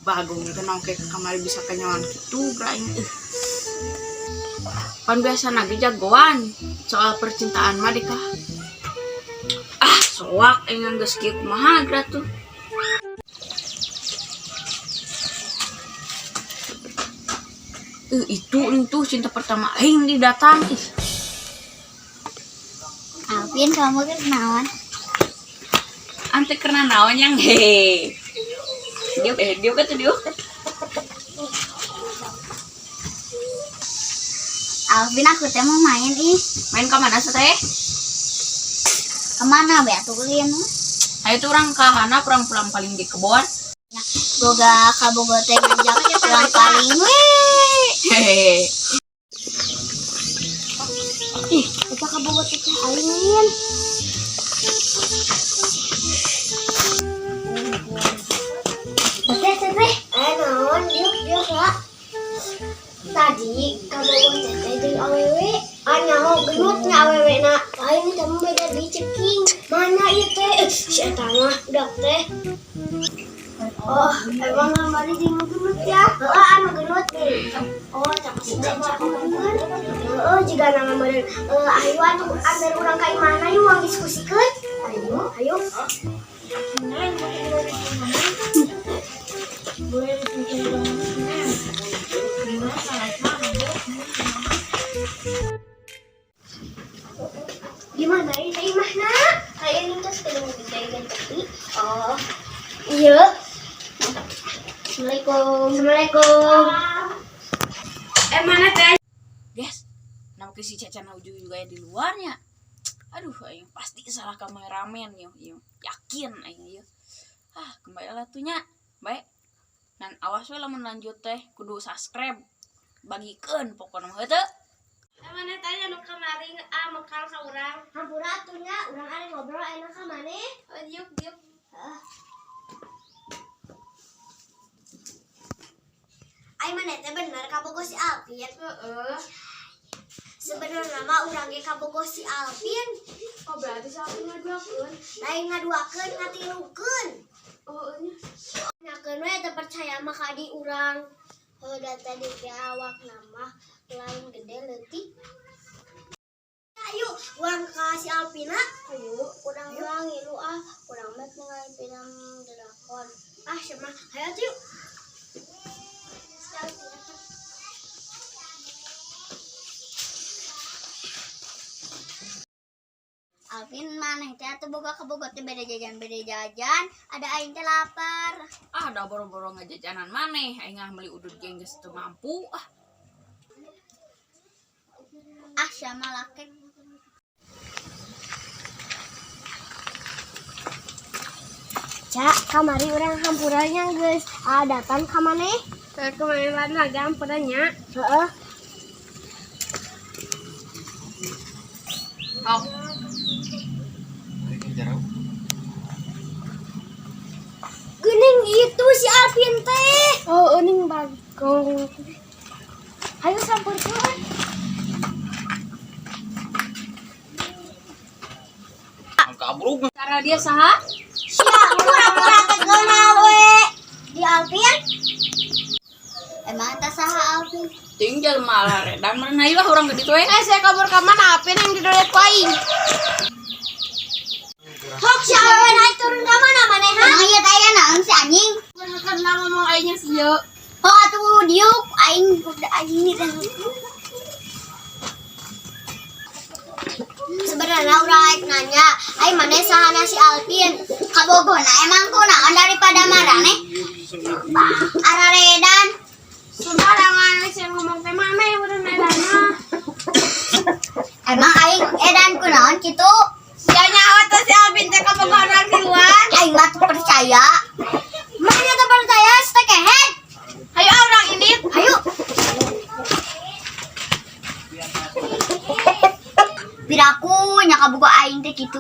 Bagong teh naon kayak kamari bisa kenyawan gitu bra aing ih. Pan biasa nage jagoan soal percintaan mah dikah. Ah, soak aing geus kieu kumaha geura tuh. Itu cinta pertama aing di datang ih. Alvin, kamu kan kenalan. Ante kena naon yang hehe. Dia dia kan tuh dia. Alvin, aku teh mau main ih. Main ke mana sih teh? Kemana be atuh ulin? Ayo tuh orang ka hana pulang pulang paling di kebon. Boga kabogo teh ngajak pulang paling we. Hehehe. Ih, eta kabogo teh teh aing. Teteh, teteh. Eh naon diuk diuk lah. Tadi kabogoh teteh jeung awewe. Ah nyaho genut nya awewe na. Lain kamu beda di ceking. Mana ieu teh? Eh, si eta mah budak teh. Oh, emang kamari jeung nu genut ya? Heeh, anu genut nih. Oh, cak si Caca meureun. Heeh, jiga nama meureun. Ayo atuh antar urang ka imahna yuk urang diskusikeun. Ayo, ayo. Gimana ini teh imahna? Kayak ini terus ketemu gede. Oh. Iya. Assalamualaikum. Assalamualaikum. Eh mana teh? Guys, nama si Caca ujung juga ya di luarnya. Aduh, aing pasti salah kameramen yo, yo. Yakin aing yo. Ah, kembali lah tuh nya. Baik. Dan awas we lamun lanjut teh kudu subscribe. Bagikeun pokona mah heuh. Mana teh anu kamari ah mekal ka urang. Hampura atuh nya, urang ari ngobrol enak ka maneh. Oh, diuk diuk. Heeh. Ai maneh teh bener kabogoh si Alvin? Heeh. Sebenarnya mah urang ge kabogoh si Alvin. Oh berarti si Alvin ngaduakeun. Lain ngaduakeun ngatilukeun. Oh nya. Nyakeun we teu percaya mah ka di urang. Heuh da tadi ge awakna mah lain gede leutik. Ayo, urang ka si Alvina. Ayo, urang urang ngilu ah, urang mah ningali film drakor. Ah, sama, hayo atuh yuk. Si Alvina. Alvin maneh teh atuh boga kabogo teh beda jajan, ada aing teh lapar. Ah, da boro-boro ngajajanan maneh, aing ah meuli udud geng geus teu mampu ah. Ah, sama laki. Cak, kamari urang hampuranya geus ah, datang ka maneh. Kemarin lagi hampura nya. Heeh. Oh, Geuning itu si Alvin teh. Oh euning bagong. Hayu sampeurkeun. Cara dia saha? Sia pura-pura teu kenal we. Di Alvin. Emang teh saha Alvin? Ting jelema lah redan meureun ayo lah urang ke ditu we. Eh saya kabur ka mana Alvin yang didolet ku aing. Hok si awewe naik turun ka mana maneh ha? Emang ieu teh aya naon si anjing? Karena ngomong aingnya sih yo. Oh atuh diuk aing udah aing nih teh. Sebenarnya urang aik nanya, ai maneh sahana si Alvin? Kabogona emang kunaon daripada marane? Araredan. Sembarangan sih ngomong teh maneh urang edan mah. Emang aing edan kunaon kitu? Sia nyawa teh si Alvin teh kabogoh urang tiluan. Aing mah teu percaya. Mana teu percaya teh kehed? Hayu ah urang indit. Hayu. Piraku nya kabogoh aing teh kitu.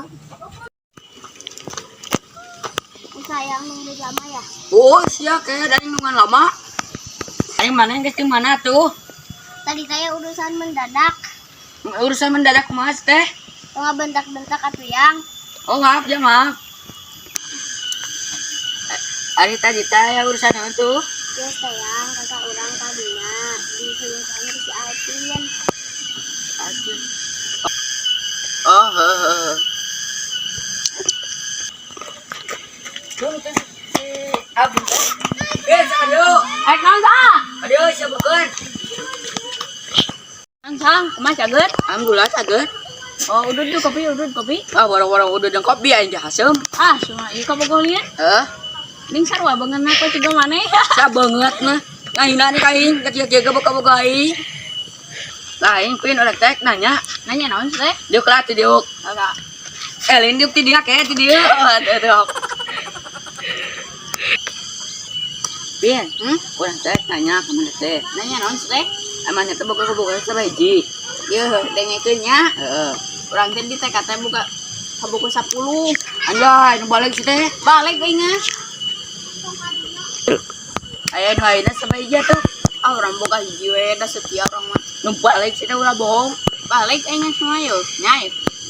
Sayang nunggu lama ya. Oh, sia kayak dari nungguan lama. Aing mana geus di mana tuh? Tadi saya urusan mendadak. Urusan mendadak kumaha teh? Tengah bentak-bentak atuh yang. Oh, maaf ya, maaf. Ari tadi teh urusan naon tuh? Ya sayang, kakak urang tadinya diselingkuhan ku si Alvin. Oh, heuh heuh. Tuh tuh si Alvin teh. Eh, sama dieu. Rek naon sah? Aduh, siapa bukan? Sang sang, kumaha caget? Alhamdulillah caget. Oh, udud tuh kopi, udud kopi. Ah, warung-warung udah jeung kopi aing teh hasem. Ah, cuma ieu kabogoh lian. Heuh, Ning sarua beungeutna kok ciga maneh. sa banget mah. Ngahina nih kaing, kieu-kieu boga-boga aing. Lah aing pin urang teh nanya, Nanya naon sih teh? diuk lah ti diuk. Ora. Eh, lain diuk ti dia ke ti dieu. Oh, atuh atuh. Pin, Urang teh nanya ka maneh teh. Nanya naon sih teh? Emangnya teh boga boga sabaraha? Yeuh, dengekeun nya. Heeh. Urang teh di TK teh boga kabogoh 10. Anjay, nu balik si teh. Balik euy ngah. Aya nu ayeuna sabaraha tuh? Ah, urang boga hiji we da setia urang mah. Nu balik si teh ulah bohong. Balik euy ngah semua yo. Nya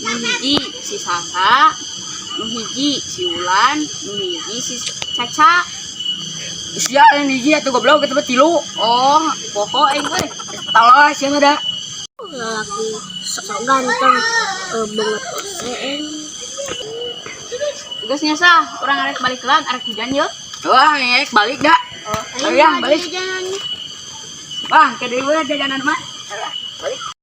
nu hiji si Sasa, nu hiji si Wulan, nu hiji si Caca. Sia yang hiji atuh goblok kitu mah tilu. Oh, poho aing euy. Tolol sia mah da. Lelaki sok ganteng banget ose. Geus nya sah, urang arek balik lan, arek hujan yeuh. Wah, ngek balik dah. Ayo Ayo, balik. jajanan. Wah, ke deui we jajanan mah. Alah, balik.